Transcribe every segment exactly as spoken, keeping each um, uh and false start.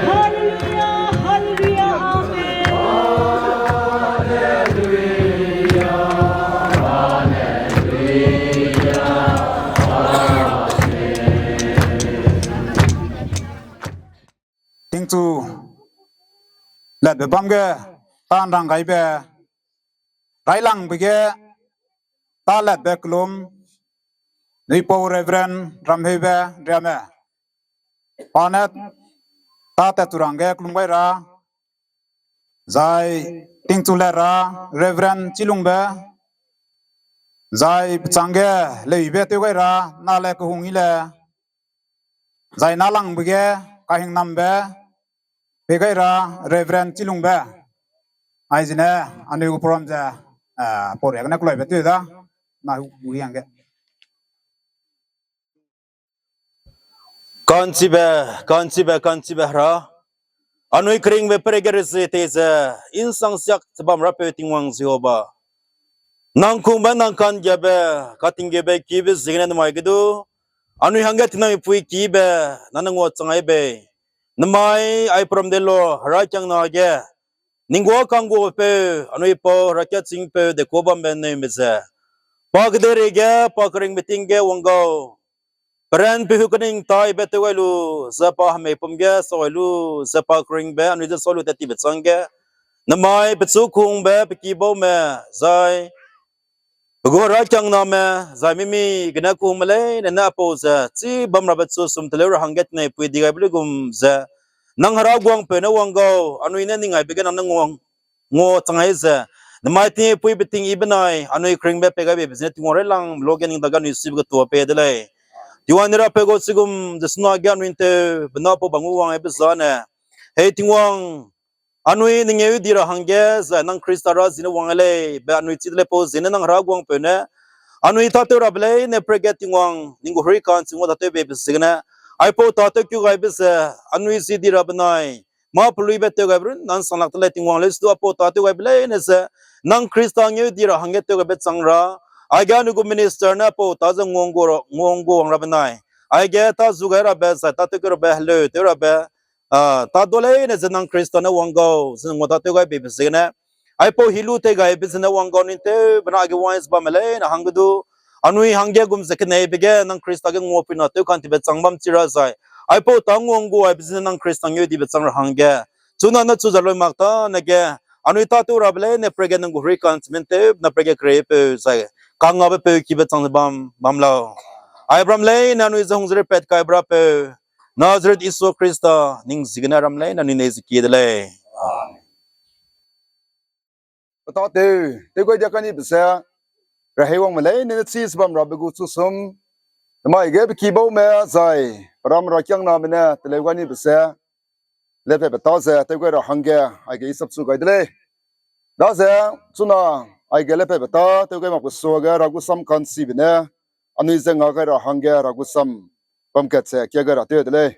Hallelujah, hallelujah, amen. Tingchu latbe bam ge, ta nrang gaibe, railangbe ge, ta latbe kelum, Nuipau Reverend Ramheube Riame. Pa ne ta tat turang ge kelum gai ra, zai tingchu lat ra Reverend Chilungbe, zai pechang ge leuibe tew gai ra, na le kehung i le, zai na langbe ge kahingnambe, pe gai ra Reverend Chilungbe. Ai zene, anui gu program ze, eh, pau ria gene kuloibe tew da, na hu, hu yang ge. Kanchibe, kanchibe, kanchibe Hera. Anui keringbe pere ge rezi tei ze, insang siak ze bam rapeu Tingwang Jehova. Nang kungbe, nang kangiabe, katinggiabe kibe ziegene namai ge du. Anui hangge tingnamipui kibe, nang ne ngua chang ai bei. Namai ai program de lo, Hera kiangna ge. Ning gua kangguapeu, anui pau, Hera kia chîngpeu, de ko bambe neume ze. Pa kedeirei ge, pa keringbe ting ge wang gau. Peran pehu kening taibe tew gai lu, ze pa hemei pum ge sau gai lu, ze pa keringbe anui ze sau lu tat tibe chang ge. Namai pechu kungbe, pe kibaume, zai pe gu Hera kiangname, zai mimi gene kungme leine ne apau ze, chi bam rabe chu sum teleu ra hangge tingnamipui di gaibe luigum ze. Nang Hera guangpeu ne wang gau, anui ne ning aibe ge nang ne nguang ngua chang ai ze, namai tingnamipui beting i benai, anui keringbe pei gai beibe zene Tingwang railang lo ge ning dage anui sibe getua pei de lei. Tingwang ne rapeu gau chigum ze suna ge anui nteu, bena pau bam ngu wang aibe zane. Hei Tingwang, anui ning eu di ra hangge, zai nang Khrista ra zine wang ai lei, be anui chi de lei pau zene nang Hera guangpeu ne. Anui tatew rabe leine pere ge Tingwang, ning gu heri kan chingwa tatew beibe ziegene. Aipau tatew keu gaibe ze, anui zi di rabe nai. Mâ peluibe tew gaibe run, nang sanglak te lei Tingwang lei stu apau tatew gaibe leine ze, nang Khrista ngeu di ra hangge tew gaibe chang ra, aige anui gu minister ne apau ta ze nguang gu ra, nguang gu wang rabe nai. Aige ta zu gai rabe, zai tatew keu rabe, heleu tew rabe, ah, ta du leine ze nang Khrista ne wang gau, ze ngua tatew gai beibe ziegene. Aipau hilu tei gaibe zene wang gau ning tew, bena age wang ze bamme leine hangge du, anui hangge gum ze keneibe ge, nang Khrista ge nguapui na tew kan tibe chang bam chi ra zai. Aipau ta nguang gu aibe zene nang Khrista ngeu dibe chang ra hangge. Chuna ne chu za lui mak ta ne ge, anui tatew rabe leine pere ge nang gu heri kan chimen tew, na pere ge kereipeu zai. Kangabe peu kibe chang ze bam, bam lau. Ai bram leine anui ze hung ze repat kai brapeu. Nazareth Isu Khrista, ning ziegene ram leine anui nei ze kie de lei. Amen. Petatew, tew gai dia kanibe ze, rehei wangme leine ne chi ze bam rabe gu chu sum, namai ge pe kibaume zai, peram ra kiangname ne teleu gai nibe ze, lepat peta ze tew gai ra hangge, aige i sap chu gai de lei. Daze, chuna, aige lepat peta tew gai makbe suage Hera gu sam kanchibe ne, anui ze nga gai ra hangge Hera gu sam, bam kat ze kia gai ra tew de lei.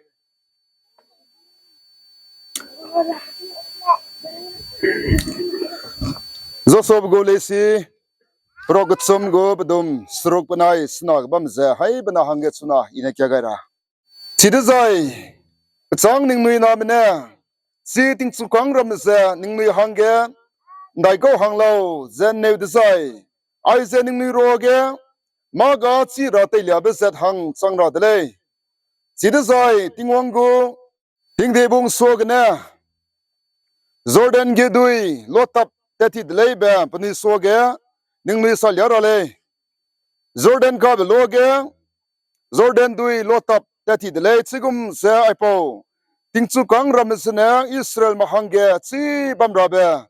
Joshua gu leisi, perok kechum gu pedum, seruk benai sena ge bam ze, hai bena hangge chuna, i ne kia gai ra. Chidezai, pechâng ningnui name ne, chi tingchukâng ramme ze ningnui hangge, ndaikau hang lau ze nneu dezai, aize ningnui ruage, mâ ga chi ra teiliabe zat hang chang ra de lei. Chidezai Tingwang gu, tingdebung suagene, Jordan ge dui lotap tat ti de lei be penui suage ningnui salia ra lei. Jordan kabe luage Jordan dui lotap tat ti de lei, chigum ze aipau tingchukâng ramme zene Israelme hangge chî bam rabe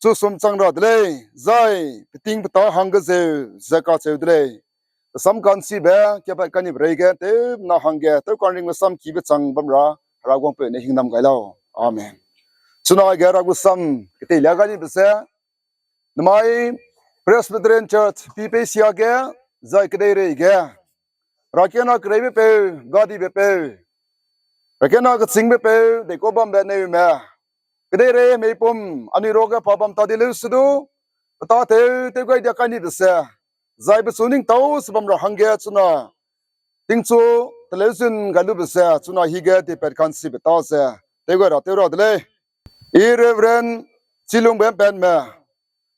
chusum chang ra de lei, zai peting petâ hangge zeu ze kacheu de lei. Pe sam ka'nchibe, kepat ka'nnibe reige tewna hangge tewka'nringbe sam kibe chang bam ra, Hera guangpeu ne hingnam gai lau. Amen. Chuna ge Hera gu sam keteilia gai nibe ze, namai Presbyterian Church pipei sia ge, zai kedeirei ge, rakena kereibepeu, gadibepeu, rakena kechingbepeu, deikau bambe neume, kedeirei meipum, anui ruage pa bam ta di leu se du, pe tâtew tew gai dia kai nibe ze, zai pechu ning tau se bam ra hangge chuna tingchu teleuzun gai lube ze chuna hige teipat ka'nchibe tâ ze tew gai ra tew ra de lei. I Reverend Chilungbe Patme,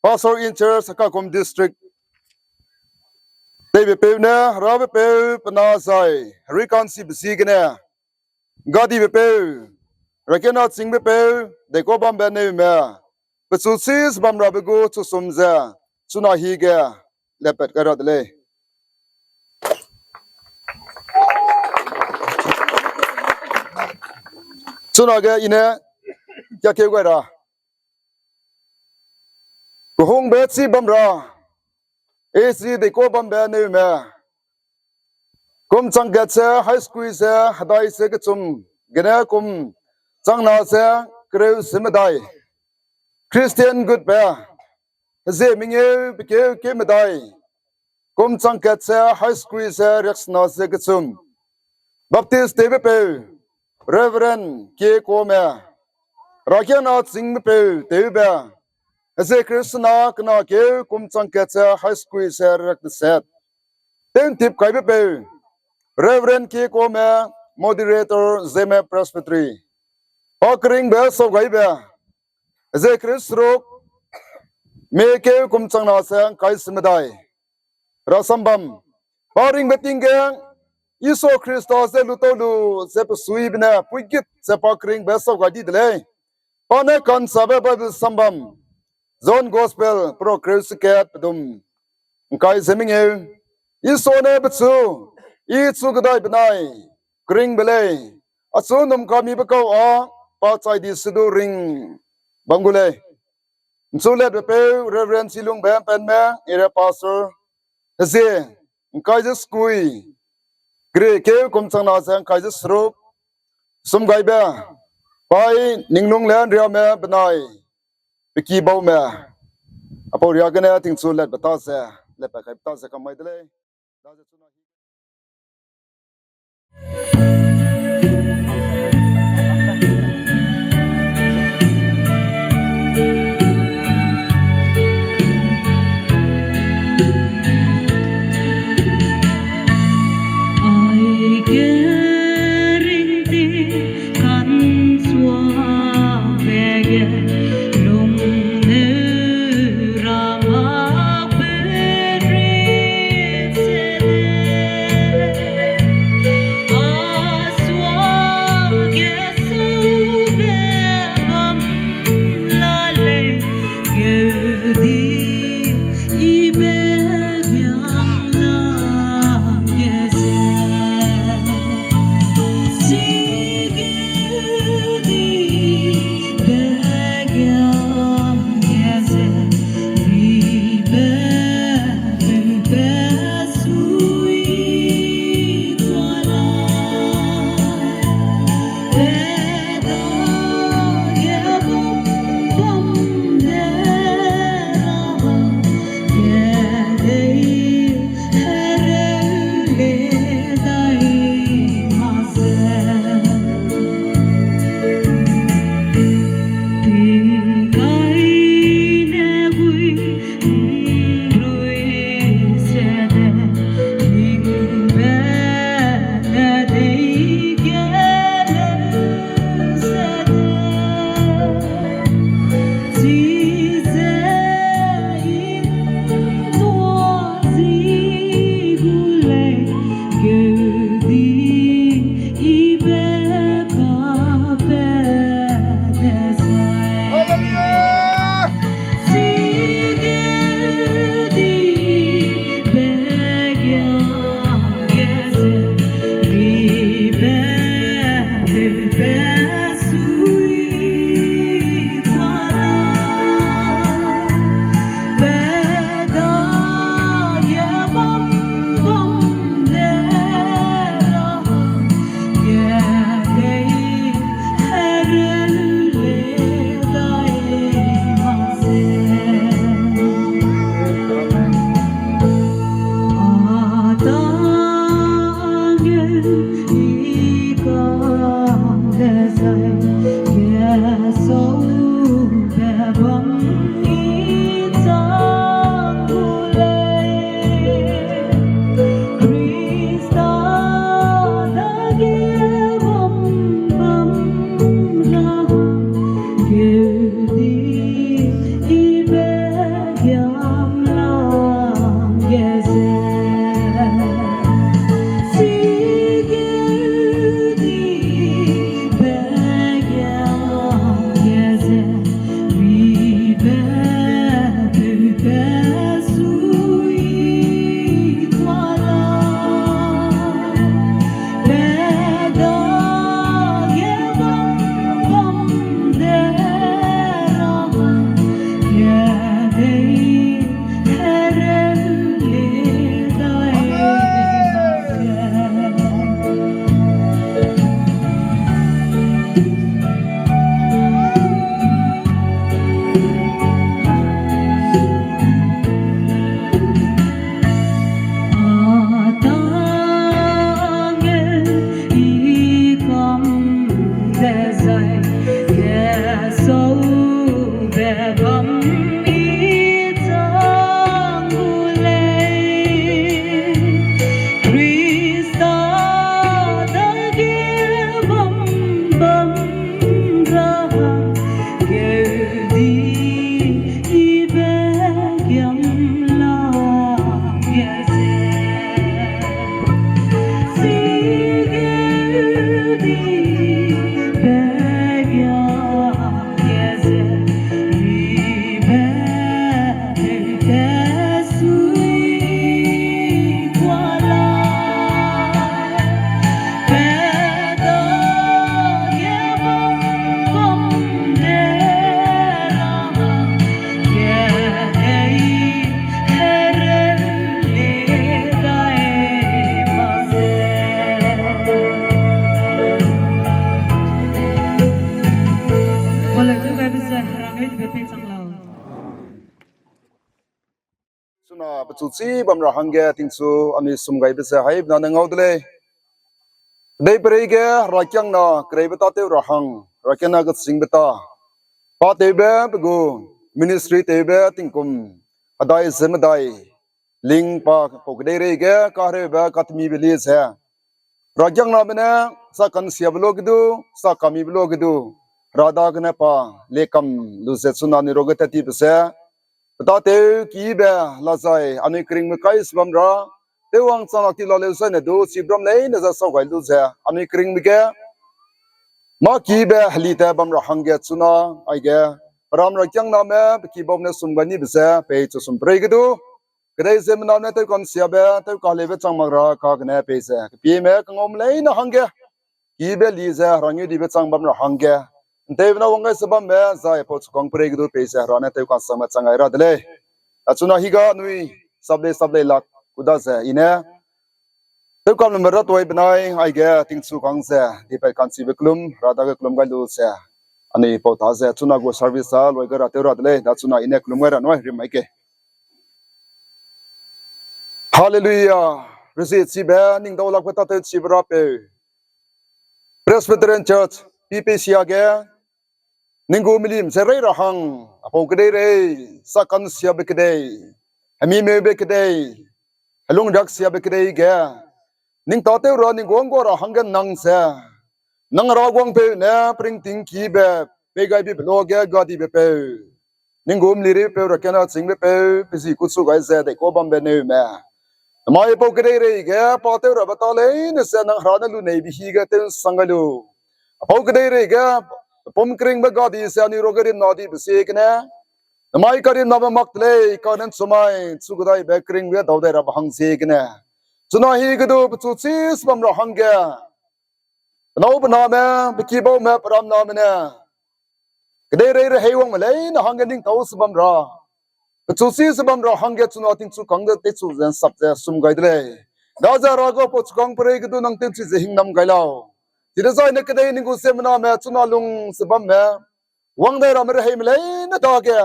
Pastor in charge Hekakum District, teibepeu ne Herabepeu pe na zai herui ka'nchibe ziegene, gadibepeu, rakena chingbepeu, deikau bambe neume, pechu chî ze bam rabe gu chusum ze chuna hige lepat gai ra de lei. Chunage I ne kiakeu gai ra, kehungbe chî bam ra, A C deikau bambe neume, kum chang kat ze high school ze hedai ze kechum gene kum changna ze kereu ze medai, Christian gutbe, hezie mengeu pe keu keu medai, kum chang kat ze high school ze riaksena ze kechum, Baptist tewbepeu, Reverend Kiekome, rakena chingbepeu tewbe, hezie Christian kena keu kum chang kat ze high school ze riakdeset, tew'ntip kaibepeu, Reverend Kiekome, Moderator Zeme Presbytery, pa keringbe sau gaibe, hezie Christ ruk, May keu kum changna ze ngkai ze medai, rasambam, pa ringbe ting ge, Jisu Khrista ze lu tau lu ze pesuibe ne puigit ze pa keringbe sau gai di de lei. Pa ne ka'nchibe Bible sambam, John Gospel, perua kereu sekat pedum, ngkai ze mengeu, Jisu ne pechu, I chu kedai benai keringbe lei, achu num kamibe kau â pa chai di se du ring bam gu lei. Nchu letbepeu Reverend Chilungbe Patme, area pastor, hezie ngkai ze sekui, kere keu kum changna ze ngkai ze seruk, sum gaibe, pai Ninglungle Nriame benai pe ki baume, aipau riagene tingchu letbe tâ ze, letbe kaibe tâ ze kam mai de lei. Suna pechu chi bam ra hangge tingchu anui sum gaibe ze hai bena ne ngau de lei. Dei perei ge rakiangna kereibe tâtew ra hang, rakiangna kechingbe tâ. Pa tewbe pe gu ministry tewbe tingkum hedai ze medai ling pa pau kedeireige kahereube katemibe lie ze. Rakiangname ne sa kansiabe lo ge du, sa kamibe lo ge du, hera dagene pa lekam lu ze chuna anui ruage tat tibe ze, pe tâtew kibe la zai anui keringbe kai se bam ra, tewwang chang lak ti laleu zaine du, chibram leine ze sau gai lu ze, anui keringbe ge, mâ kibe heli te bam ra hangge chuna, aige, peram rakiangname, pe kibaume ne sum gai nibe ze, pei chu sum perei ge du, kedei ziemmename ne tew kansiabe, tew kahelibe chang mak ra kagene pei ze, kepieme kangaume leine hangge, kibe li ze hera ngeudibe chang bam ra hangge, ntewbe na wang gai se bambe, zai pau chukang perei ge du pei ze hera ne tew kansangme chang gai ra de lei. Achuna higa anui, sap lei sap lei lak, kuda ze i ne, tewkam lambe ra tuai benai, aige tingchu kang ze, dipat kanchibe kelum, hera dage kelum gai lu ze, anui pau ta ze, chuna gu service a, loi gai ra tew ra de lei, da chuna i ne kelum gai ra nui, rim mai ke. Hallelujah. Rezie chibe, ningdaulakbe tâtew chibe rapeu, Presbyterian Church, P P C age, ning gu milim ze rei ra hang, apau kedeirei, sa kansiabe kedei, hemi meube kedei, helung riaksiabe kedei ge, ning tâtew ra ning guang gua ra hangge nang ze, nang hera guangpeu ne peringting kibe, pei gaibe pe luage gadibe peu, ning gu melireipeu, rakiana chingbe peu, pe zi kuchu gai ze deikau bambe neume, namai pau kedeirei ge pa tew rabe tâ leine ze nang hera ne luneibe hige tew nsang gai lu. Apau kedeirei ge, pum keringbe gadi ze anui ruage rimna dibe ziegene, namai karimnabe mak de lei, kane chumai chu kedaibe keringbe dau dai rabe hang ziegene, chuna hige du pechu chi se bam ra hangge, penâu pename, pe kibaume, pe ramname ne, kedeirei reheiwangme leine hangge ning tâu se bam ra, pechu chi se bam ra hangge chuna tingchu kang de teichu ze nsap ze sum gai de lei. Daze hera gu pau chukang perei ge du nang tewchi ze hingnam gai lau. Chidezaine kedei ning gu ziemmename chuna lung se bamme, wang dai ramme reheime leine dage,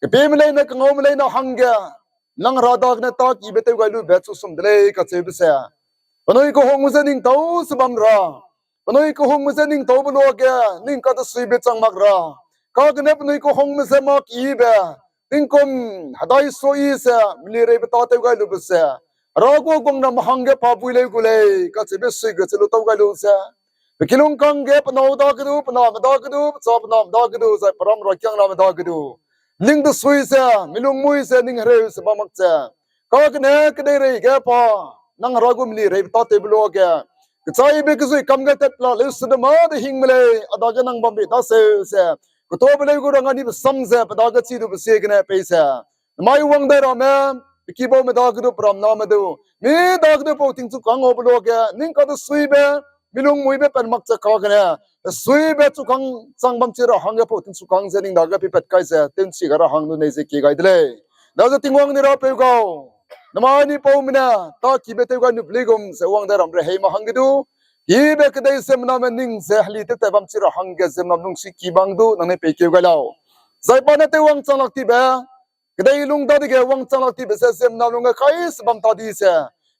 kepieme leine, kangaume leine hangge, nang hera dagene tâ kibe tew gai lube chu sum de lei kacheube ze, penui kehungme je ning tâu se bam ra, penui kehungme je ning tâube luage, ning kadesuibe chang mak ra, kagene penui kehungme je mâ kibe, tingkum hedai sui ze melireibe tâtew gai lube ze, hera gu guangnam hangge pa bui leu gu lei kacheube sui ge che lu tâu gai lu ze, pe kilûng kangge penâu dage du, pename dage du, pecha pename dage du, zai peram rakiangname dage du, ning desui ze, milung mui ze, ning hereu ze bam mak ze, kagene kedeirei ge pa, nang hera gu melireibe tâtewbe luage, kechaibe kezui kam ge tat la leu se de mâ de hingme lei, a dage nang bambe daseu ze, ketobe leu gu rang anibe sam ze pe dage chi dube ziegene pei ze, namai wang dai ramme, pe kibaume dage du, pe ramname du, mi dage du pau tingchu kang aube luage ning kadesuibe, mi lungmuibe pat mak ze kagene, hesuibe chukâng chang bam chi ra hangge pau tingchukâng ze ning dage peipat kai ze, tew ’nchi gai ra hang lu nei ze kie gai de lei. Daze Tingwang ni Rapeu gau, namai ni paume ne, ta kibe tew gai nup ligum ze wang de ram rehei ma hangge du, kibe kedei ziemmename ning ze heli tew tai bam chi ra hangge ziemmena lungsi ki bang du, nang ne peikeu gai lau. Zai pa ne tew wangchang lak tibe, kedei lung dadege wangchang lak tibe ze ziemmena lungge kai se bam ta di ze,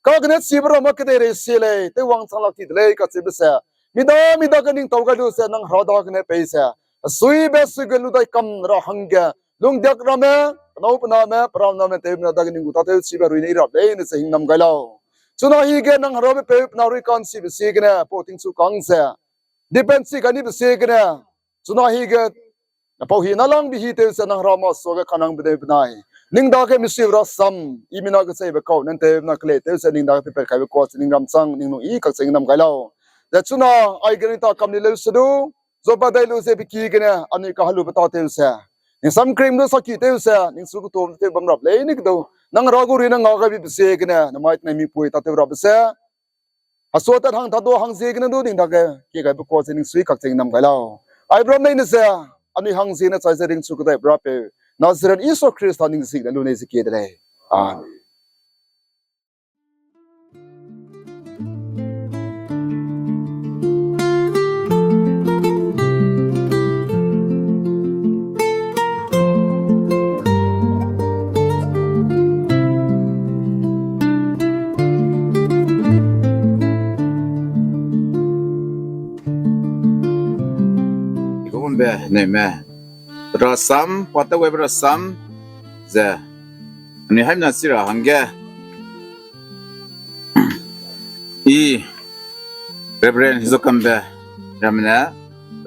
kagene chibe ramme kedeirei sie lei, tew wangchang lak ti de lei kacheube ze, mi da mi dage ning tau gai lu ze nang Hera dagene pei ze, hesuibe sui ge lu dai kam ra hangge, lungdiak ramme, penâu pename, peramname tewme na dage ning gu tâtew chibe rui ne i rap leine ze hingnam gai lau. Chuna hige nang Hera pe peu pe na rui ka'nchibe ziegene, pau tingchukâng ze, dipenchi gai nibe ziegene, chuna hige, pau hi na langbi hi tew ze nang Hera masuage kanangbe deu benai, ning dage misuibe rasam, i mina kecheibe kau, nang tewbe na kelei tew ze ning dage peipat kaibe kuâ ze ning ramchang, ningnui i kak ze hingnam gai lau. Ze chuna, aige ning ta kam ni leu se du, zuapat dai lu ze pe ki gene, anui kahelube tâtew ze, ning samkrim du saki tew ze, ning su ketuâ tew bam rap leine kedu, nang Hera gu rui ne nga gaibe ziegene, namai tenai mipui tâtew rabe ze, hesua tat hang tâ du hang ziegene du ning dage, kie gaibe kuâ ze ning sui kak ze hingnam gai lau. Aibe ram leine ze, anui hang ziegene chai ze ringchu kedaibe Rapeu, Nazareth Jisu Khrista ning ziegene lu nei ze kie de lei. Amen. Gu bambe neume, rasam, pa tewgaibe rasam, ze, anui haimna chi ra hangge, i, Reverend Hizokambe, ramme ne,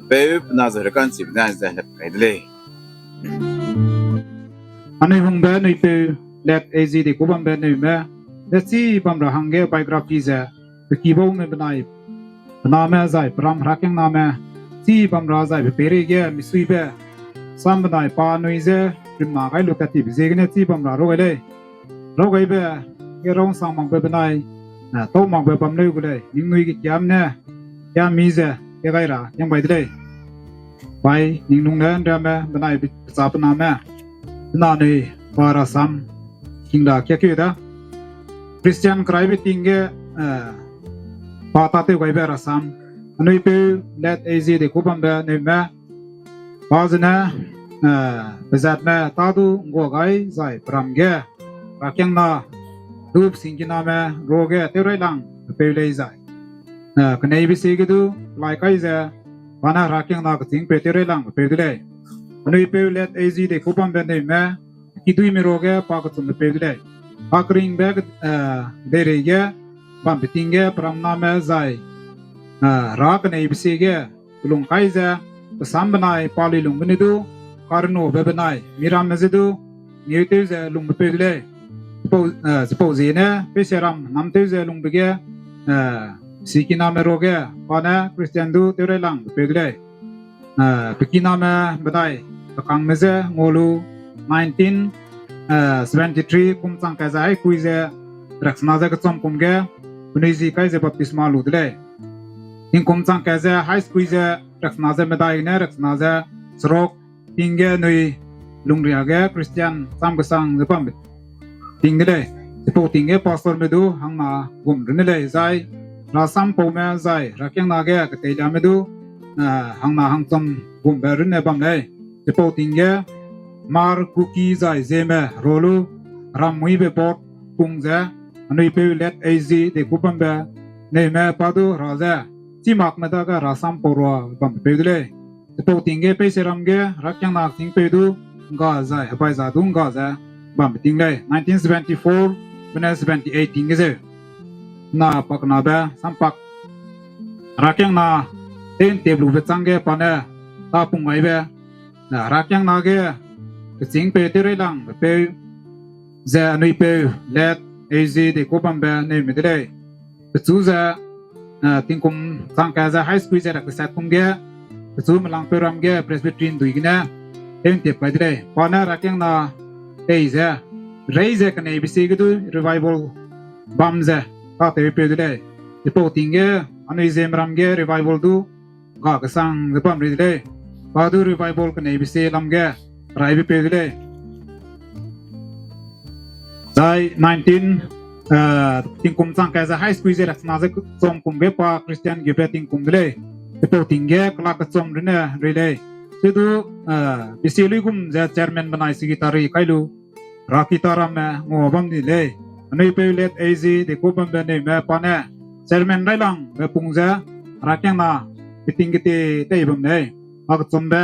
peu pe na ze heraka'nchibe ne ze lep kai de lei. Anui hungbe anui peu, Late A G Dekubambe neume, ze chi bam ra hangge biography ze, pe kibaume benai, pe name zai peram herakiangname, chi bam ra zai pe peireige misuibe, sam benai pa anui ze, rimna gai lu tat tibe ziegene chi bam ra rau gai lei. Rau gaibe, ge rau ’nsang makbe benai, eh, tau makbe bam leu gu lei, ningnui ge kiam ne, kiam mi ze, ge gai ra, kiam gai de lei. Pai, ningnung ne ’nriame benai bi-, pecha pe name, pe na anui pa rasam, king da kiakeu da. Christian keraibe ting ge, eh, pa tâtew gaibe rasam, anui peu, Late A G Dekubambe neume, pa zene, eh, pezatme tâ du ’nggua gai zai peram ge, herakiangna, du pe singkiname ruage tew railang pe peu lei zai, eh, keneibe sie ge du, pelai kai ze, pa ne herakiangna kechîngpeu tew railang pe peu de lei. Anui peu, Late A G Dekubambe neume, kiduîme ruage pa kechumbe peu de lei. Pa keringbe, eh, deireige, bambe ting ge peramname zai, eh, hera keneibe sie ge, pelung kai ze, pe sam benai pa luilungbe ne du, karenabe benai miramme ze du, ngeutew ze lungbe peu de lei. Chipau, eh, chipau ziegene, peiseram namtew ze lungbe ge, eh, singkiname ruage, pa ne Christian du tew railang pe peu de lei. Eh, pe kiname benai, pe kangme ze ngua lu, nineteen, eh, seventy three kum chang kat ze haî kui ze, raksena ze kecham kum ge, penui zi kai ze baptisma lu de lei. Tingkum chang kat ze haî kui ze, raksena ze medai gene, raksena ze seruk, ting ge anui lungria ge Christian cham kesang ze bambe ting de lei. Chipau ting ge pastorme du hangna gum runne lei zai, rasam paume zai, herakiangna ge keteiliame du, eh, hangna hangcham gumbe runne bam lei. Chipau ting ge Hmar, Kuki zai Zeme rolu, rammuibe board kung ze, anui peu, Late A G Dekubambe neume pa du hera ze, chimakme dage rasam pau rua bambe peu de lei. Chipau ting ge peiseram ge herakiangna kechîngpeu du ’ngga zai hebai za du ’ngga ze bambe ting lei, nineteen seventy four bene seventy eight ting ge zeu. Na pakenabe sampak, herakiangna tew'ntep lube chângge pa ne tâpung gaibe, na herakiangna ge kechîngpeu tew railangbe peu ze anui peu, Late A G Dekubambe neume de lei. Pechu ze, eh, tingkum chang kat ze haî kui ze raksat kum ge, pechu melangpeu ram ge Presbytery ’ndui gene tew'ntep kai de lei. Pa ne herakiangna tei ze, rei ze keneibe sie ge du revival bam ze tâtewpeu de lei. Chipau ting ge anui Zeme ram ge revival du ga kesang ze bam ri de lei. Pa du revival keneibe sie lam ge raibe peu de lei. Zai nineteen, eh, tingkum chang ka ze high school ze raksena ze chom kum ge pa Christian gebe tingkum de lei. Chipau ting ge kela kechom rune rui lei. Chidu, eh, B C luigum ze chairman benai secretary kai lu, rakita ramme ngua bam di lei. Anui peu let A Z de ku bambe neume pa ne chairman railang be pung ze rakiangna keting kete tei bam lei. Pa kechombe,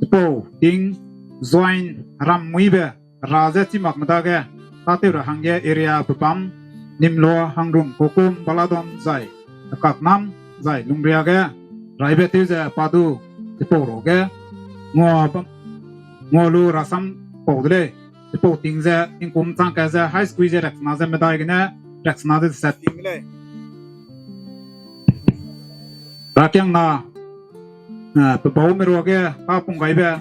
chipau ting join ram muibe ra ze chimak me dage, tâtew ra hangge area pebâm, Nimlo, Hangrum, Kokum, Baladon, zai Kaknam, zai Lungria ge raibe tew ze pa du chipau ru ge ngua bam, ngua lu rasam pau de lei. Chipau ting ze tingkum chang ka ze high school ze raksena ze medai gene raksena ze set ting de lei. Rakiangna, eh, pebaume ruage pa pung gaibe,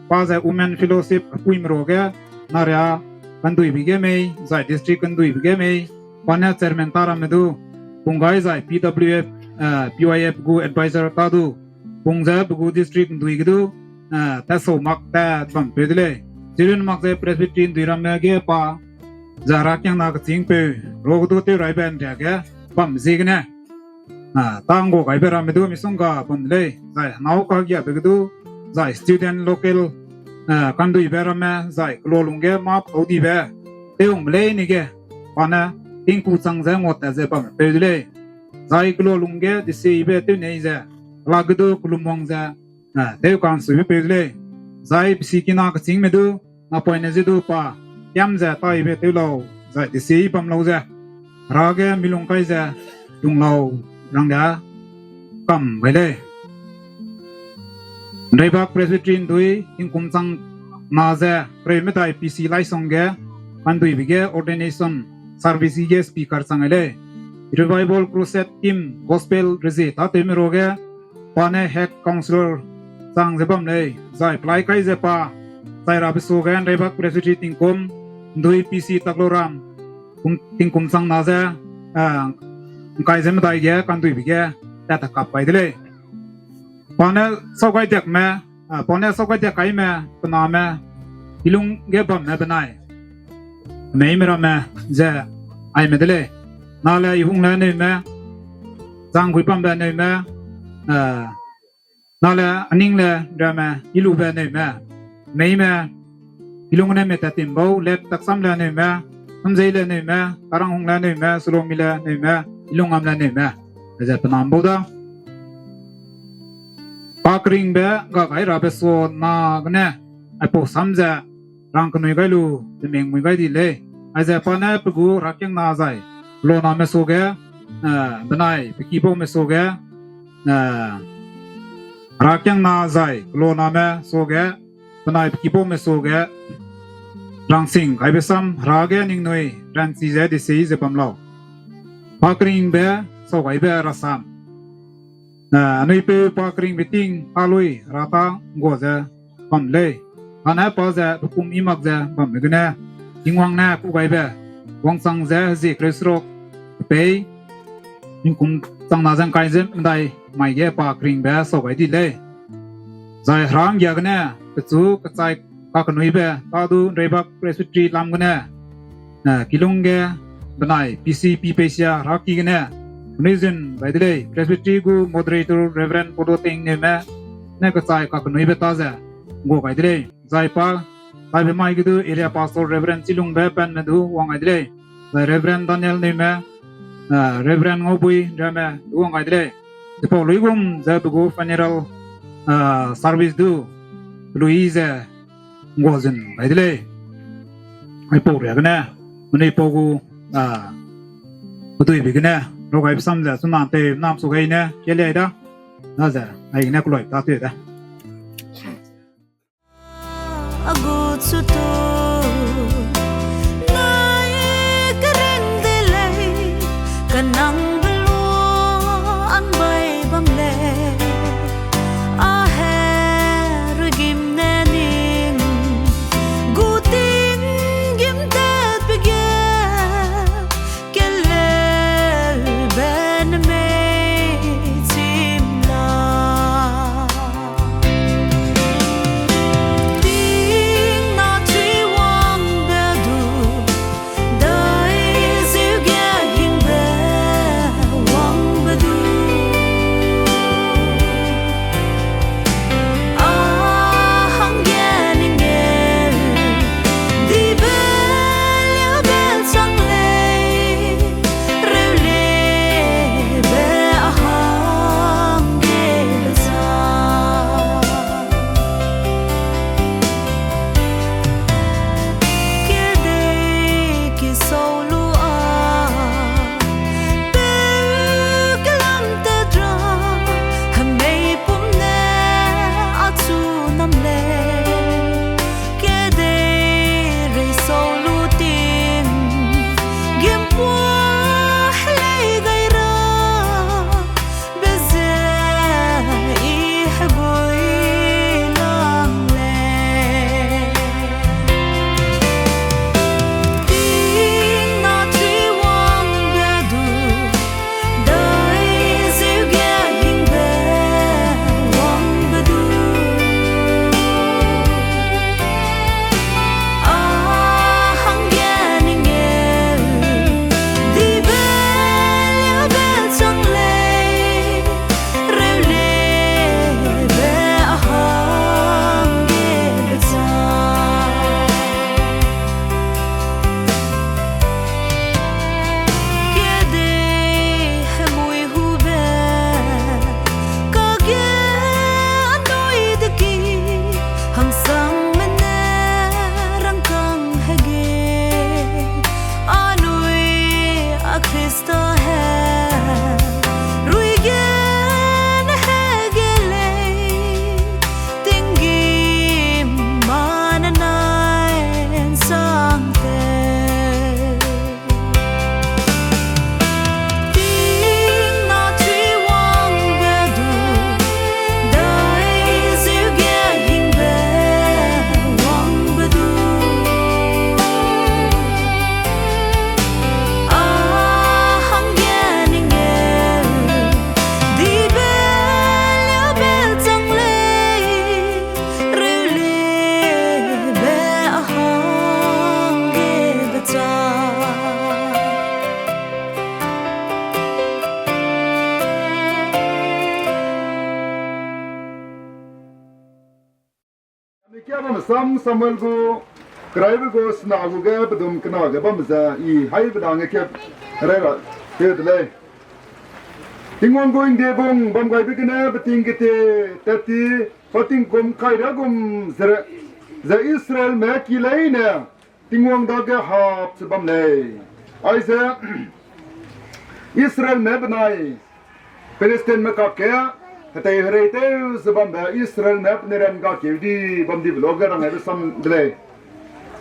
pa ze Women Fellowship hepuime ruage, naria kanduibe ge mei, zai district kanduibe ge mei, pa ne chairman ta ramme du pung gai zai P W F, eh, P Y F gu advisor ta du pung ze pe gu district ndui ge du, eh, tat sau mak tat bam peu de lei. Chirun mak ze Presbytery ndui ramme ge pa ze rakiangna kechîngpeu ru ge du tew raibe nria ge bam ziegene, ah, tâ nggua gaibe ramme du misongga bam de lei, zai henâu kagiabe ge du, zai student local, ah, kanduibe ramme, zai keloa lungge mâ petâu dibe tewwangbe leine ge, pa ne tingku chang ze nguatat ze bam peu de lei. Zai keloa lungge deseibe tew nei ze, kela ge du kelum wang ze, ah, tew ka'nsuibe peu de lei. Zai pe sikina kechîngme du, napoine ze du pa kiam ze taibe tew lau, zai desei bam lau ze, Hera ge milung kai ze lung lau ranglia kam gai lei. Nreibak Presbytery ndui tingkum chang na ze kereu medai P C laisong ge, kanduibe ge ordination service ge speaker chang gai lei. Revival Crusade Team Gospel rezie tâtewme ruage, pa ne head councillor chang ze bam lei, zai pelai kai ze pa chai rabe suage Nreibak Presbytery tingkum ndui P C Takloram, kum, tingkum chang na ze, ah, ngkai ze medai ge kanduibe ge tat ta kap kai de lei. Pa ne sau gai diakme, ah, pa ne sau gai diak kaime, pe name, kilung ge bamme benai meime ramme ze aime de lei. Nale Ihungle neume, Zangguibambe neume, eh, nale Aningle ramme Ilube neume, meime, Ilungne Metatim bau, let Taksamle neume, Samzeile neume, Karanghungle neume, Sulomile neume, Ilungamle neume, ze pe nam bau da. Pa keringbe ga gai rabe sua na gene, aipau sam ze rang kenui gai lu, temeng mui gai di lei. Aize pa ne pe gu rakiangna zai keloaname suage, eh, benai pe kibaume suage, eh, rakiangna zai keloaname suage, benai pe kibaume suage, rangsing gaibe sam Hera ge ningnui ranchi ze desei ze bam lau. Pa keringbe sau gaibe rasam, eh, anui peu pa keringbe ting talui Hera ta nggua ze bam lei. Kane pa ze pe kum i mak ze bamme gene, Tingwang ne kû gaibe wangchang ze hezie kereu seruk pei, tingkum chang na ze ngkai ze medai mai ge pa keringbe sau gai di lei. Zai Hera nggia gene pechu kechai kakenuibe tâ du Nreibak Presbytery lam gene, eh, kilung ge benai P C P Pesia Heraki gene penui zun gai de lei. Presbytery gu moderator Reverend Podoting neume ne kechai kakenuibe tâ ze nggua gai de lei. Zai pa taibe mai ge du area pastor Reverend Chilungbe Penme du wang gai de lei. Zai Reverend Daniel neume, eh, Reverend Ngaubui ramme du wang gai de lei. Chipau luigum ze pe gu funeral, eh, service du pelui ze nggua zun gai de lei. Aipau ria gene, menui pau gu, ah, peduibe gene rau gaibe sam ze chuna tei nam su gai ne kelia da. Daze aigene keloi tâtew da. A gu chu tu nai keren de lei, kanang belua an bai bam lei. A herugim ne ning gu tinggîm tatbe ge, keleu be ne mei Sam Samuel gu, keraibe gu sena gu ge pedum kena ge bam ze, i haibe dage kep, rei ra, keu de lei. Tingwang gu Ngdiebung bam gaibe gene beting kete, tat ti, pa tingkum kai ra gum ze, ze Israelme ki leine, Tingwang dage hap ze bam lei. Aize, Israelme benai, Philistiame kakge, hetei herei tew ze bambe Israelme penui ran gakeu di bam dibe luage rang gaibe sam de lei.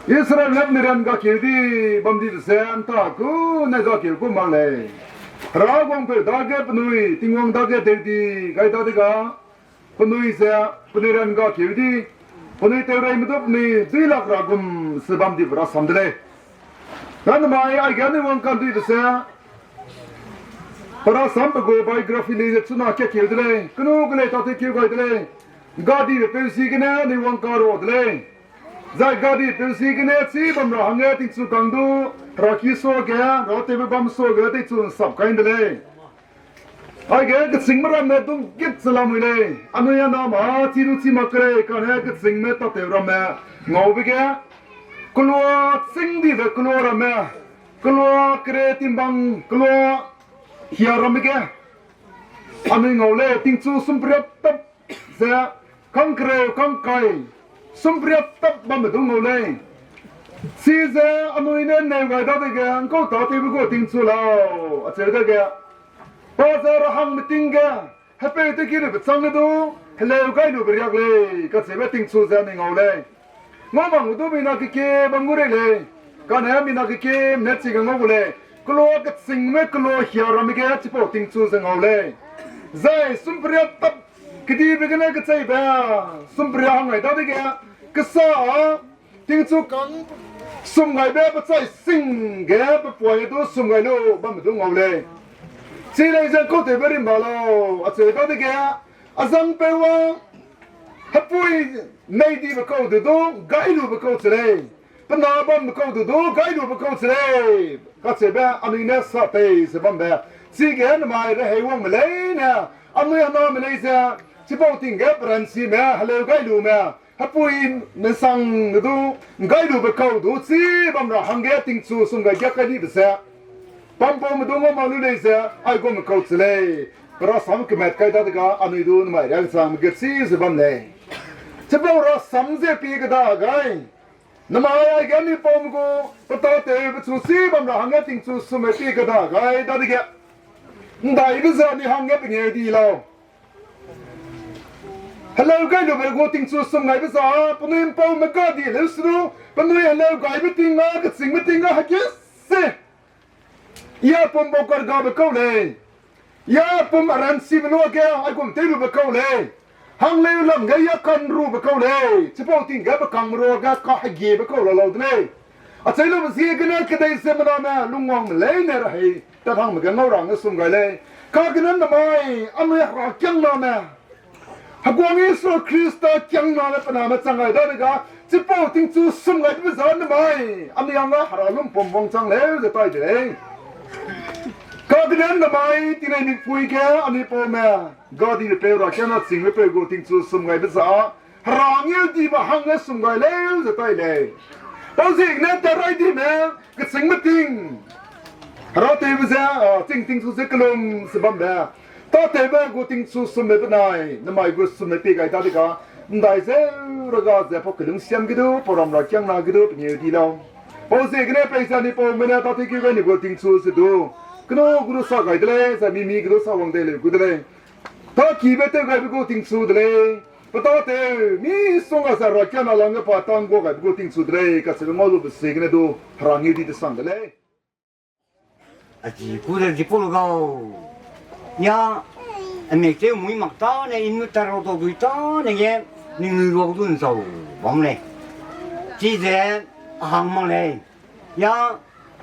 Israelme penui ran gakeu di bam dibe ze ’nta ku ne gakeu ku mak lei. Hera guangpeu dage penui, Tingwang dage deu di gai dadege, penui ze, penui ran gakeu di, penui tewreime du penui duilak ra gum ze bam dibe rasam de lei. Namai aige anui wangka'nduibe ze, pe rasambe gu biography lei ze chuna kakeu de lei, kenu ge lei tâtewkeu gai de lei, gadibe peu ziegene anui wangka ra de lei. Zai gadibe peu ziegene chî bam ra hangge tingchu kang du, heraki suage, herâtewbe bam suage teichu ’nsap kai de lei. Aige kechîngme ramme dungkit ze lamui lei, anui aname chî du chî mak kerei, kane kechîngme tâtew ramme ngaube ge, kelua chîng dibe kelua ramme, kelua kere timbang, kelua hia ramme ge, anui ngau lei, tingchu sumperia tap ze, kangkereu kangkai, sumperia tap bamme du ngau lei. Chize anui ne ’nneu gai dadege, ’ngkau tâtewbe gu tingchu lau, acheu dege, pa ze rahangme ting ge, hepeu tewkirube châng ge du, heleu gai lube riak lei, kacheube tingchu ze anui ngau lei. Ngau mak gu du mina kekie bam gu rei lei, kane mina kekieme ne chige ngau gu lei, kelua kechîngme kelua hia ramme ge chipau tingchu ze ngau lei. Zai sumperia tap kedibe gene kecheibe, sumperia hang gai dadege, kesa â, tingchu kang sum gaibe pe chai sing ge pe puaye du sum gai lu bamme du ngau lei. Chi lei ze ’ngkau tewbe rimba lau, acheu dadege, azangpeu â, hepui mei dibe kau de du, gai lube kau che lei. Pe na bambe kau de du, gai lube kau che lei. Kacheube anui ne sa tei ze bambe. Chige namai rehei wangme leine, anui aname lei ze, chipau ting ge peranchime, heleu gai lume, hepui mesang de du, gai lube kau du, chî bam ra hangge tingchu sum gai giak kai dibe ze, pampaume du ngau mak lu lei ze, aigum kau che lei. Pe rasam kemat kai dadege, anui du namai riak changme ge chî ze bam lei. Chipau rasam ze pie keda gai. Namai aige anui paume gu, pe tâtewbe chu chî bam ra hangge tingchu summe pie keda gai dadege, ’ndaibe ze anui hangge pengeu di lau. Heleu gai lube gu tingchu sum gaibe za, penui ’mpaume gadi leu se du, penui heleu gaibe ting â, kechîngbe ting â hege se. Ya pum bau kargabe kau lei. Ya pum aranchibe luage aigum tew lube kau lei. Hangleu lam ge ya kanrube kau lei. Chipau ting ge pe kangme ruage kahegiebe kau la lau de lei. Acheu lube ziegene kedei ziemmename lungwangme leine rehei tat hangme ge ngau ra hangge sum gai lei. Kagene namai, anui herakiangname, Heguang Jisu Khrista kiangname pe name chang gai dadege, chipau tingchu sum gai dibe za namai, anui hangge hera lumpum wangchang leu ze tai de lei. Kagene namai tingnai mikpui ge anui paume, gadibe peu rakiangna chîngbe peu gu tingchu sum gaibe za, hera ngeudibe hangge sum gai leu ze tai lei. Pauziegene tat rai dime, kechîngme ting, herâtewbe ze, a, chîng tingchu ze kelum ze bambe, tâtewbe gu tingchu summe benai namai gu summe pie gai dadege, ’ndai zeu rega ze pau kelungsiam ge du, pau ram rakiangna ge du pengeu di lau. Pauziegene peize anui paume ne tâtewkeu gai ni gu tingchu ze du, kenu gu du sa gai de lei, zai mi mi ge du sa wang dei leu gu de lei. Tâkibe tew gaibe gu tingchu de lei. Pe tâtew misongga ze rakiangna langge pa tang gua gaibe gu tingchu de lei, kacheube ngau lube ziegene du, hera ngeu di desang de lei. A chi ku de chipau lu gau. Ya, a mik tew mui mak tâne, i nu ta rau tau dui tâne ge, ningnui ruak du ’nzau bam lei. Chize, a hang mak lei. Ya,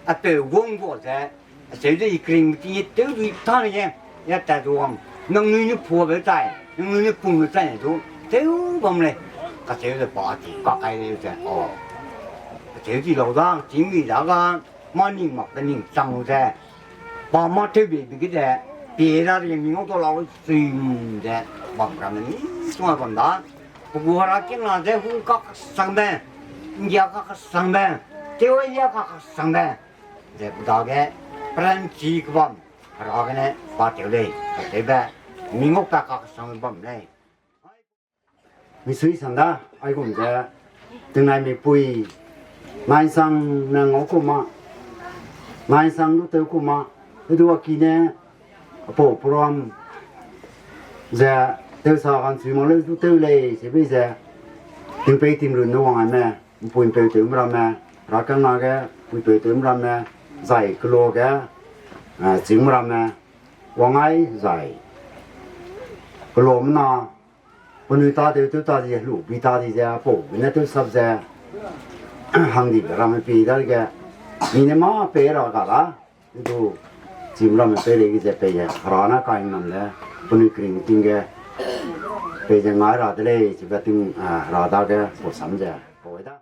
a peu guang gua ze, acheu ze i kringbe ting ge tew dui tâne ge, ya tat wang, nangnui ne puabe tai, nangnui ne pungbe tai ne du, tew bam lei. Kacheu ze pa a chu kakai lei ze, a. Acheu chi lau da, chîng mi da ga, mâ ning mak de ning chang lu ze, pa mâ tewbeibe ge ze, pie dadege mi ngau tau lau sui ze, bam ramme misongga bam da. Pe gu herakiangna ze hung kakesangbe, ’nggia kakesangbe, tewlia kakesangbe, ze pe dage peranchi kebam, Hera gene pa tew lei, pa tewbe, mi ngau pa kakesangbe bam lei. Misui sang da, aigum ze, tingnai mipui, nai'nsangne ngau ku ma, nai'nsang du tew ku ma, hedu a ki ne, apau program ze, tewsa ka'nchui mak leu du tew lei, sebe ze, tingpei tingrun ne wang aime, ’mpui'mpeu tewme ramme, herakiangna ge, puipeu tewme ramme, zai kelo ge, eh, chîngme ramme, wang ai zai, kelomena, penui tatew tew ta di, helu bi ta di ze, apau gene tewsap ze, hangdibe ramme pie dage, mi ne mâ pei ra ga da, du, chîme ramme peireige ze pei ze, Hera ne kahingnam le, penui keringting ge, pei ze ngai ra de lei, chibe ting, eh, Hera dage, pau sam ze, pau ai da.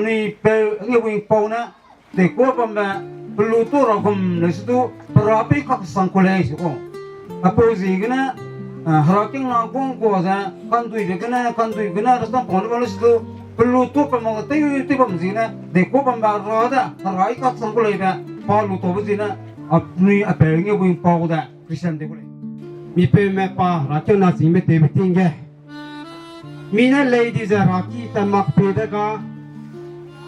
Anui peu nge wing pau ne, de kua bambe, pelu tu ra gum le se tu, pera pe kak sang ku lei se ko. Apau ziegene, ah, hera kingna guang kua ze, kandui de gene, kandui gene, rasam pau ne ba le se tu, pelu tu pe mak tei tei bam ziegene, de kua bambe ra de, hera i kak sang ku lei be, pa lu tau be ziegene, anui apeu nge wing pau de, Christian de ku lei. Mi peume pa, hera kingna ching me tei be ting ge. Mi ne lei di ze raki ta mak pe de ga,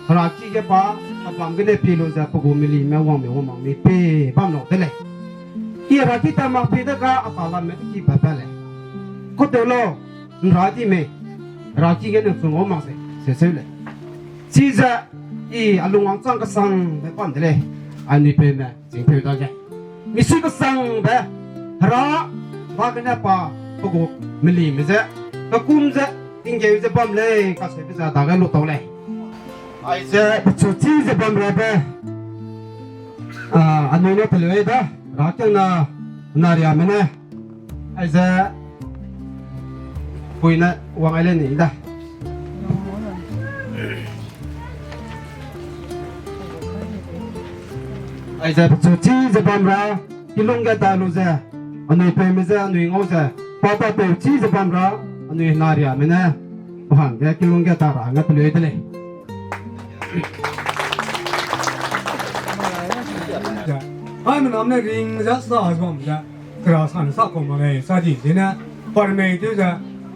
raki ge ba, a bam gene pi lu ze pe gu meli me wang me wang mak mi pe bam lau de lei. I raki ta mak pe de ga, a ta lam me ki pa pa lei. Ko te lo, nra di me, raki ge ne chung wang mak se, se se lei. Chize, i a lung wang chang kesang be bam de lei, anui peume. Chingpeu dage. Misui kesangbe, hera, ba gene pa, pe gu, melime ze, kekum ze, tinggeu ze bam lei, kaseube ze dage lu tau lei. Aize, pechu chi ze bam rabe, ah, anui ne peleu da, hera kena, nariame ne, aize, pui ne wang ai le ni da. Aize pechu chi ze bam ra, kilung ge ta lu ze, anui peume ze, anui ngau ze, pa pa peu chi ze bam ra, anui nariame ne, pa hangge kilung ge ta ra hangge peleu de lei. Haimena ne ring ze sa ze bam ze. Kera san sa kau mak lei, sa di zene, parmei tew ze,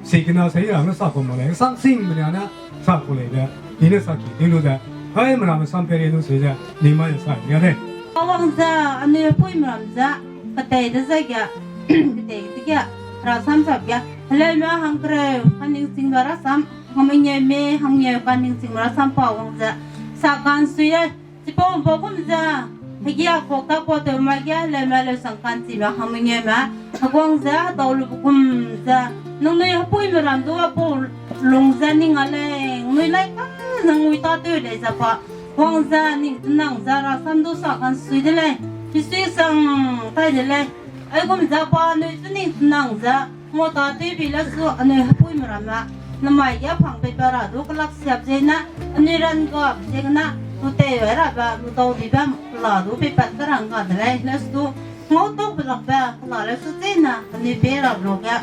sikena sa i ra ne sa kau mak lei, sang sing mene ne sa kau lei de, i ne sa ki tew lu ze, haimena me sam pere lu se ze, ni mai sa ya lei. Awang ze, anui pui meram ze, katei de ze ge, katei de ge, rasam sap ge, heleu me hang kereu, kaningchingbe rasam, hangmengeu me, hangmengeu kaningchingbe rasam pa wang ze, sa kan sui lei. Chipau ’mpau gum ze, hegia kuak ta kuak tew ma ge, leu ma leu sang ka'nchi ma hangmengeu ma, heguang ze, hedau lu gum ze, nangnui hepuime ram du apau lung ze ning a lei, nangnui lai ka ze ngui tâtew lei ze pa, guang ze, ning tenang ze, rasam du sa ka'nsui de lei, misui sang tai de lei, aigum ze pa, anui chu ning tenang ze, ngau tâtew bi le su, anui hepuime ramme, namai ge pang pei pa ra du kelak siap zene, anui ran gap ziegene, lu tei ai rabe, lu dau dibe, kela du peipat ka rang ga de lei, le su du, ngau tau pe lakbe, kela le su zene, anui pei ra lu ge,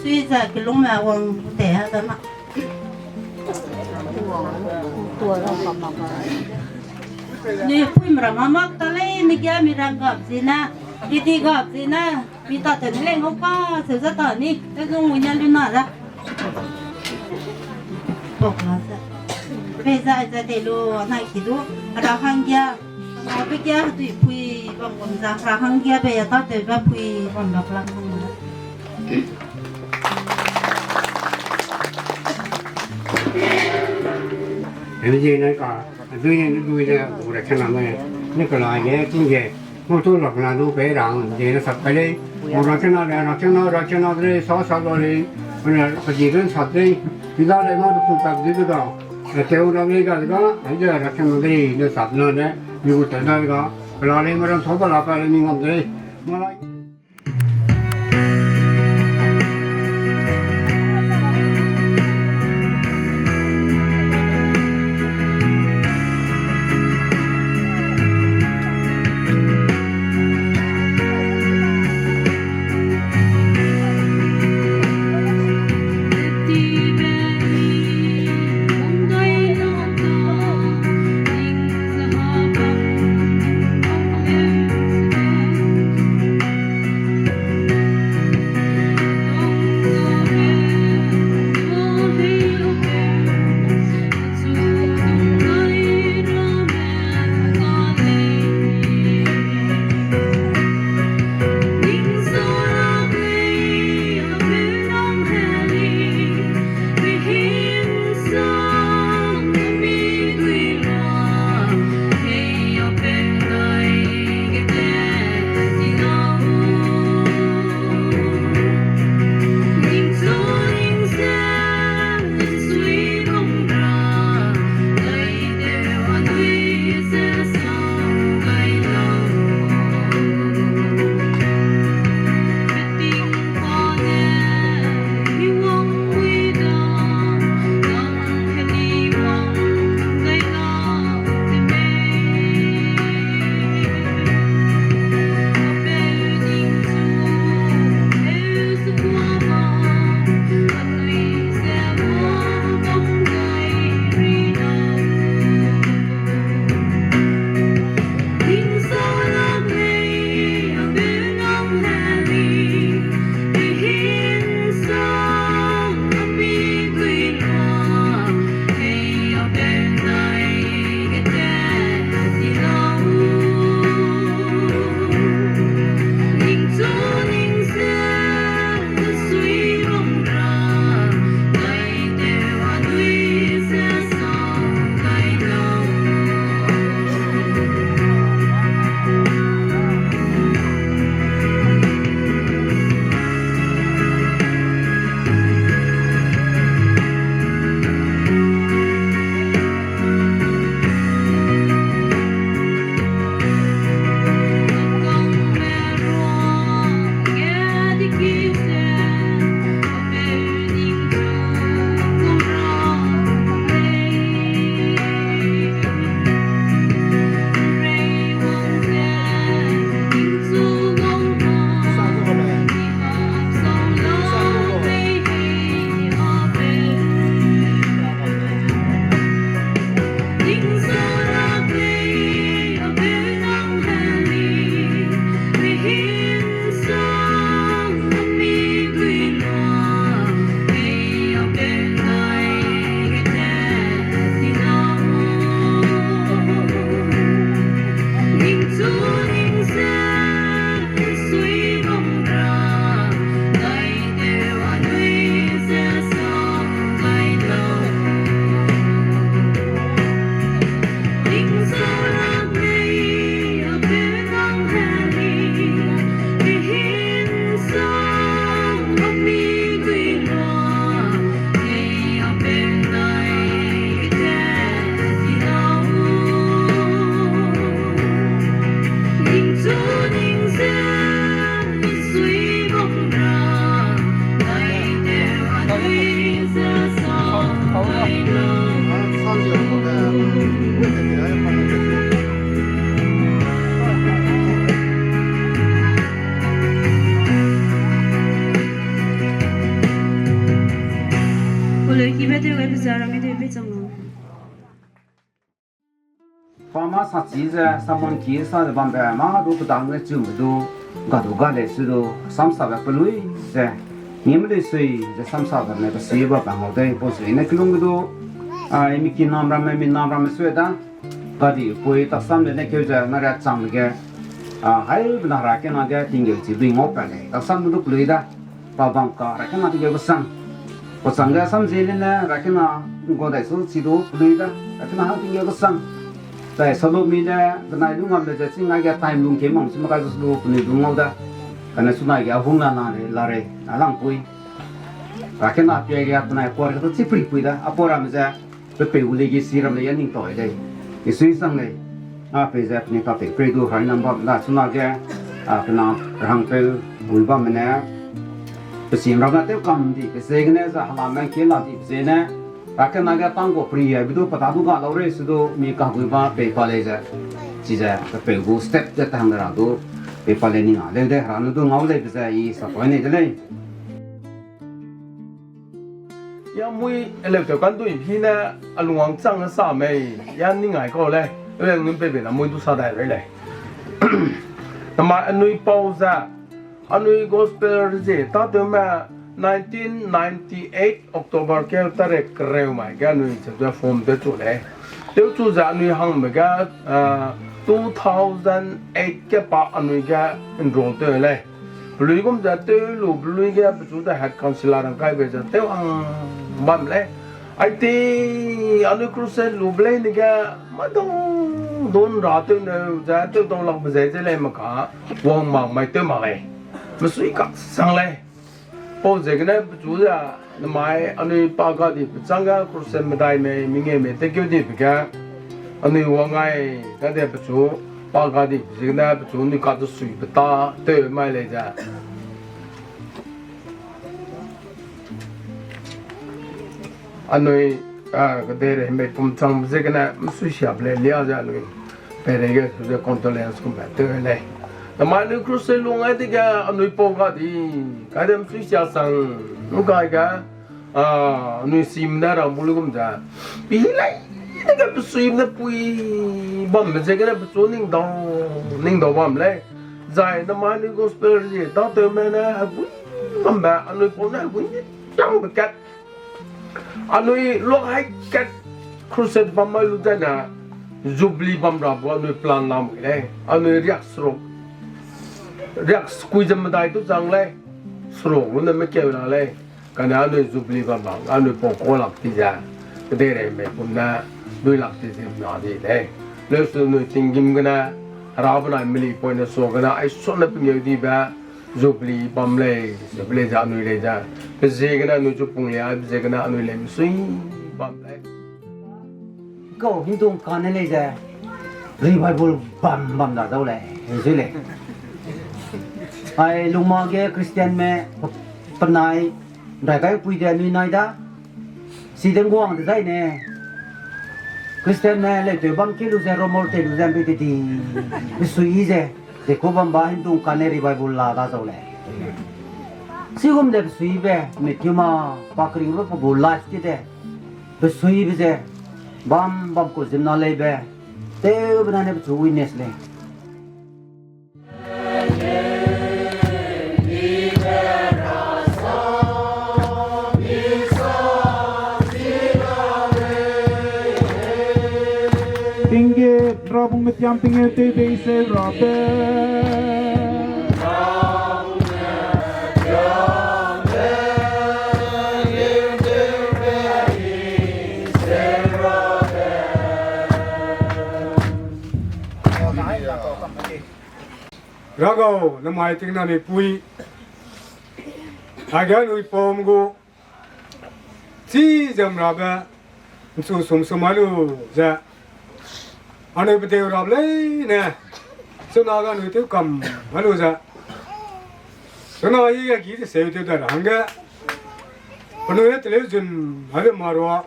sui ze kilungme wang lu tei ha de ma. Anui hepuime ramme mak ta lei, mi ge mi ran gap zene, i di gap zene, mi ta tew ne lei ngau ka, seu ze ta ni, tewzung ngui ne lu na da. Pok la ze. Pei ze, ze tei lu, nai ki du, ra hanggia, a, pe kia, hedui pui, bam gum ze, ra hanggia, pei a tâtewbe pui, bam bak lang hang. Hemzie ne ka, hedui ne, hedui ne, gu ra kena me, ne kela ge, ting ge, ngau tu lak na du pei ra, ze ne sap kai lei, gu ra kena le, ra kena, ra kena de lei, sa sa la lei, ne pe di ren sap lei, mi da lei ma du ku tak di du da, ne teu ra lei ga de ga, ai ze ra kena de lei, ne sap na ne, mi gu ta da ga, kela lei ma ran sa ba la pa lei mi ngam de lei, ma la. Pama sachi ze, samon ki sa ze bambe, ma du pedang ne chum du, ga du ga le su du, samsabe pelui ze, ngim lui sui ze samsabe ne pe sui ba bang hau dei, pau sui ne kelung du, a, mi kinam ramme, mi nam ramme sui da, ga di pui taksam de ne keu ze, na ra chang ge, a, hai bena ra kena ge, tinggeu chi dui ngau pa lei, taksam du pelui da. Pa bam ka, ra kena tingge besang. Pa sang ge sam zie le ne, ra kena ngau dai su chi du, penui da, ra kena hang tingge besang. Zai salu mi ne, benai lu ngam le ze, ching ai ge time lung ke mang, chim kai zu lu, penui du ngau da. Kane sunai ge, a hung la na le, la rei, a lang pui. Ra kena pia ge, penai por ge, chi pui pui da, a por ram ze, pe peu gu lei ge si ram lei ya ning tau lei. Isui sang lei. A pe ze peni ka pe pe du hai nam bam da chuna ge, a, pena rang peu gui bam ne. Pe sim ram na tew kam di, pe ze gene za hala men ke la di, pe ze ne. Ra kena ge tang gu pri ya, bi du pa ta du ga lau rei su du, mi ka gui ba pe pa lei ze. Chi ze, pe peu gu step ze tang de ra du, pe pa lei ning a leu de, ra nu du ngau lei pe ze, i sa toi nei de lei. Ya mui eleu tew kan dui hi ne, a lungwang chang sa mei, ya ning ai kau lei, e leng nun pe be na mui du sa dai rei lei. Nama anui pau ze, anui gospel rezie ta tew me nineteen ninety-eight October ke tare kereu mai ge anui ze form tew chu lei. Tew chu ze anui hangme ge, ah, two thousand eight ke pa anui ge enroll tew lei. Pelui gum ze tew lu pelui ge pechu ze head councillor rang kai be ze tew hang bam lei. Aite anui crusade lu be lei ne ge madau don ra tew ne ze tew dau lak be ze ze lei maka wang mak mai tew mak lei. Mesui kak sang lei. Pau ziegene pechu ze namai anui pa ga di pechang ge crusade medai mei mingeu mei tekeu di pe ge anui wang ai ga de pechu pa ga di pe ziegene pechu anui ka du sui pe ta tew mai lei ze. Anui, ah, kedere mei pum chang ziegene mesui siap lei lia ze anui. Peireige su ze condolence kum be tew lei. Namai anui crusade lung ai dege anui pau ga di, kai de mesui sia sang, nu kai ge, ah, anui sim ne rang bu lu gum ze. Pi lei, dege pesuime ne pui bambe ziegene pechu ning dau, ning dau bam lei. Zai namai anui gospel rezie ta tew me ne hegui bambe, anui pau ne hegui tangbe kat. Anui luak hai kat crusade bam mai lu zai ne, Jubilee bam ra bu anui plan lam lei. Anui riak seruk, riak sekui ze medai tu chang lei. Seruk lu ne mekeu la lei. Kane anui Jubilee bam bang, anui pau kau lak ti ze. Kedeirei mei pum ne, dui lak ti ze na di lei. Leu su anui tinggîm gene, Hera benai melipoine suagene, ai suane pengeu dibe, Jubilee bam lei, Jubilee ze anui lei ze. Pe ziegene anui chu pung lei, pe ziegene anui lei mesui bam lei. Kau hingdung kane lei ze, revival bam bam da dau lei, hezui lei. Ai lungma ge Christianme, penai, ’nrai kai pui de anui nai da. Side nguang dezaine, Christianme leu tew bam ke lu ze, rumor tei lu ze, ’mbe teti, mesui ze, dekau bam ba hingdung kane revival la da dau lei. Chigum de pesuibe, Matthew ma, pa keringbe pe gu life ke de, pesuibe ze, bam bam ku zimna leibe, tewbe na ne pechu witness lei. Tinggîm, Rabung metiam tinggîm tewbe i seu rabe. Ragau, namai tingna mipui. Aige anui pam gu. Chi zem rabe. Nchu sum sum a lu ze. Anui bedeu rap leine. Chuna ga anui tew kam a lu ze. Chuna i ga gi de seu tew da ra hangge. Penui ne teleu zun, haibe marua.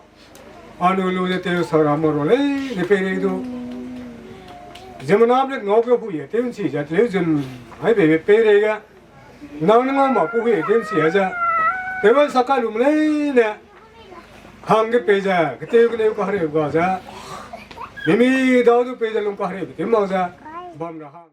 Anui lu ze tew sa ra marua leine pei rei du. Ziemmena ne ngau ge hui e tew nchi ze teleu zun, haibe pei rei ga. Nang ne ngau ma pu hui e tew nchi ze. Tew sa ka lum leine. Hangge pei ze, ketew keneu kahereu ga ze. Mimi dau du pei ze lung kahereu ketew mak ze. Bam ra hang.